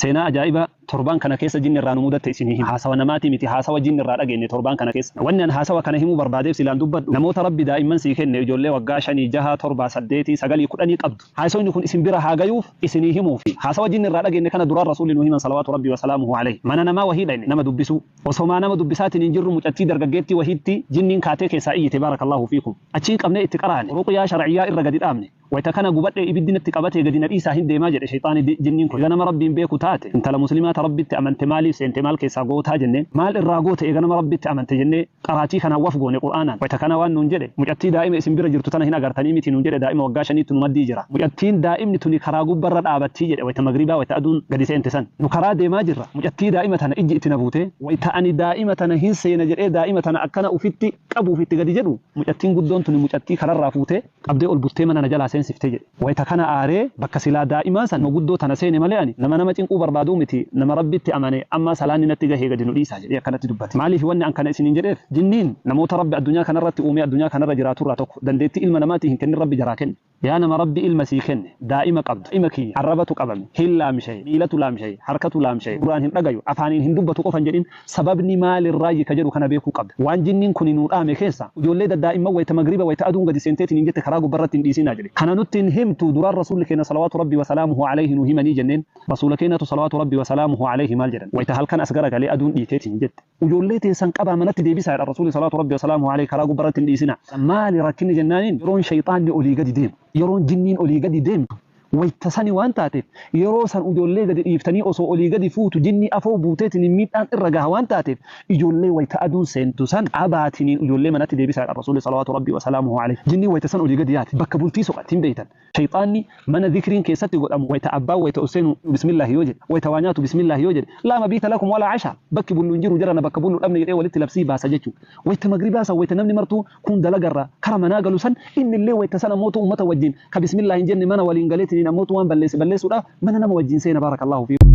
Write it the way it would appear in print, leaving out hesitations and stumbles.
Seenaa ajaa'ibaa torbaan kana keessa jinni irraa nu mudatte isinii hima. Haasawa namaatii miti haasawa jinni irraa dhageenye torbaan kana keessa. Wanni an haasawa kana himuu barbaadeef silaan dubbadhu namoota Rabbi daa'imman sii kenne ijoollee waggaa shanii, jahaa, torbaa, saddeetii, sagalii, kudhanii qabdu. Haasawni kun isin bira haa gayuuf isinii himuufi. Haasawa jinni irraa dhageenye kana duraan Rasuulli nuu himan salawaatu Rabbii wasalaamuhu aleyh. Mana namaa wahii dhayne nama dubbisuu. Osomaa nama dubbisaatiniin jirru mucattii dargaggeettii wahiitti jinniin kaatee keessaa iyyite baarakallaahu fiikum. Achiin qabnee itti qaraane. Ruqyaa shar'iyyaa irra gadi dhaabne. Wayta kana gubadhee ibiddi natti qabatee gadi na dhiisaa hin deemaa jedhe sheyxaani jinniin kun. Eega nama Rabbiin beeku taate, intala muslimaa ta Rabbitti amante maaliif seente maal keessaa gootaa jenneen, maal irraa goote eega nama Rabbitti amante jennee qaraatii kanaan waf goone Qur'aanaan. Wayta kana waan nuun jedhe, mucattii daa'ima isin bira jirtu tana hin agartanii mitii nuun jedhe daa'ima waggaa shaniittu nu maddii jira. Mucattiin daa'imni tuni karaa gubbarra dhaabattii jedhe wayta magribaa wayta aduun gadi seente san. Nu karaa deemaa jirra, mucattii daa'ima tana ijji itti na buutee, wayta ani daa'ima tana hin seena jedhee daa'ima tana akkana ufitti qabuuf itti gadi jedhu, mucattiin guddoon tuni mucattii kararraa fuutee, qabdee ol buttee mana na jalaa seensifte jedhe. Wayta kana aaree bakka silaa daa'imaa san guddoo tana seene malee ani nama nama cinquu barbaaduu miti nama Rabbitti amane ammaa salaanni natti gahee gadi nu dhiisaa jedhee akkanatti dubbate. Maaliifi wanni an kana isiniin jedheef jinniin namoota Rabbi addunyaa kanarratti uumee addunyaa kanarra jiraaturraa tokko dandeettii ilma namaatii hin kennin Rabbi jaraa kenne. Yaa nama Rabbi ilma sii kenne daa'ima qabdu daa'ima kiyya arrabatu qabame hin laamshaye miilatu laamshaye harkatu laamshaye gurraan hin dhagayu afaaniin hin dubbatu qofa hin jedhin Sababni maalirraayyi ka jedhu kana beekuu qabda. Waan jinniin kuni nuu dhaame keessa, ijoollee daddaa'imman wayta magriba wayta aduun gadi seenteetiniin jette karaa gubbarratti hin dhiisinaa jedhe. Kana nutti hin himtu duraan Rasuulli keenna salawaatu Rabbii wa salaamuhu aleyhi nuu himanii jenneen, Rasuula keennatu salawaatu Rabbii wa salaamuhu aleyhi maal jedhan? Wayta halkan as garagalee aduun dhiiteetiniin jette. Ijoollee teessan qabaa manatti deebisaa jedhan Rasuulli salawaatu Rabbii wa salaamuhu aleyhi karaa gubbarratti hin dhiisinaa. Maali rakkinni jennaaniin yeroon sheyxaanni olii gadi deemu, yeroon jinniin olii gadi deemtu, Wayta sani waan taateef yeroo san ujoollee gadi dhiiftanii osoo olii gadi fuutu jinnii afoo buuteetiniin miidhaan irra gaha waan taateef ijoollee wayta aduun seentu san qabaatiniin ujoollee manatti deebisaa jedhan Rasuulli salawaatu Rabbii wasalaamuhu aleyh. Jinniin wayta san olii gadi yaati bakka bultii soqatti hin beeytan. Sheyxaanni mana zikriin keessatti godhamu wayta abbaan wayta ol seenu bismillaahi yoo jedhe wayta waa nyaatu bismillaahi yoo jedhe laa mabiita lakum walaa ashaa bakki bullu hin jiru jarana bakka bullu dhabne jedhee walitti labsii baasa jechuu. Wayta magribaa san wayta namni martuu kuun dalagarraa kara manaa galu san innillee wayta san ammootu ummata wajjin ka bismillah hin jenne mana waliin galeetiniin ammootu waan balleesse balleessuudhaaf mana nama wajjin seena baarakallaahu fiikum.